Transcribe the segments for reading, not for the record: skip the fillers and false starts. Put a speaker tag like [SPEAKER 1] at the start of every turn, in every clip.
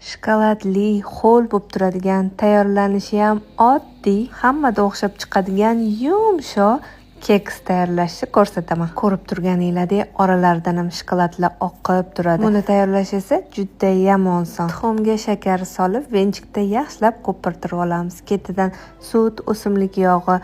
[SPEAKER 1] Shokoladli, ho'l bo'lib turadigan, tayyorlanishiyam oddiy, hammada o'xshab chiqadigan yumshoq keks tayyorlashni ko'rsataman. Ko'rib turganinglardek, oralaridan ham shokoladlar oqib turadi. Buni tayyorlash esa judayam oson. Tuxumga shakar solib, венчик da yaxshilab ko'pirtirib olamiz. Ketidan sut, o'simlik yog'i,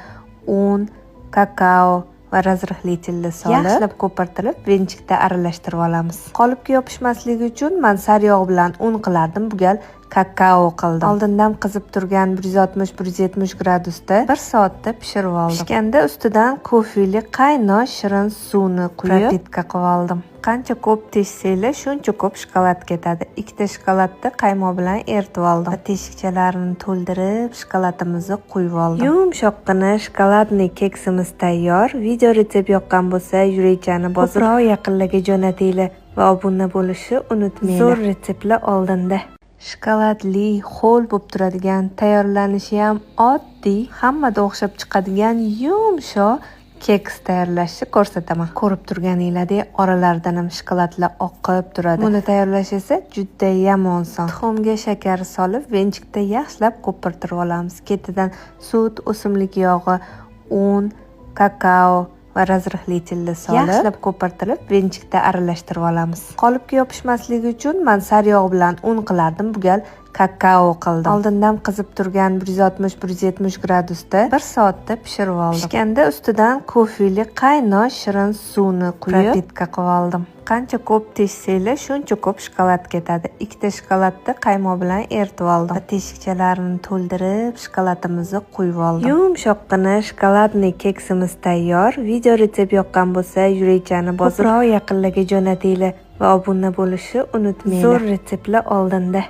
[SPEAKER 1] un, kakao va разрыхлитель ni solib, yaxshilab ko'pirtirib, венчик da aralashtirib olamiz. Qolipga yopishmasligi uchun man sariyog' bilan un qilardim, bu gal kakao qildim. Oldindan qizib turgan 160-170 gradusda 1 soatda pishirib oldim. Pishganda ustidan kofeli qaynoq shirin suvni quyib, пропитка qilib oldim. Qancha ko'p teshsanglar, shuncha ko'p shokolad ketadi. Ikkita shokoladni qaymoq bilan eritib oldim. Va teshikchalarini to'ldirib, shokoladimizni quyib oldim. Yumshoqqina шоколадный keksimiz tayyor. Video retsept yoqqan bo'lsa, yurakchani bosib, ko'proq yaqinlarga jo'natinglar va obuna bo'lishni unutmanglar. Zo'r retseptlar oldinda. Shokoladli, ho'l bo'lib turadigan, tayyorlanishiyam oddiy, hammada o'xshab chiqadigan yumshoq keks tayyorlashni ko'rsataman. Ko'rib turganinglardek, oralaridan ham shokoladlar oqib turadi. Buni tayyorlash esa judayam oson. Tuxumga shakar solib, венчик da yaxshilab ko'pirtirib olamiz. Ketidan sut, o'simlik yog'i, un, kakao va разрыхлитель ni solib, yaxshilab ko'pirtirib, венчик da aralashtirib olamiz. Qolipga yopishmasligi uchun man sariyog' bilan un qilardim, bu gal kakao qildim. Oldindan qizib turgan 160-170 gradusda 1 soatda pishirib oldim. Pishganda ustidan kofeli qaynoq shirin suvni quyib, пропитка qilib oldim. Qancha ko'p teshsanglar, shuncha ko'p shokolad ketadi. Ikkita shokoladni qaymoq bilan eritib oldim. Va teshikchalarini to'ldirib, shokoladimizni quyib oldim. Yumshoqqina шоколадный keksimiz tayyor. Video retsept yoqqan bo'lsa, yurakchani bosib, ko'proq yaqinlarga jo'natinglar va obuna bo'lishni unutmanglar. Zo'r retseptlar oldinda.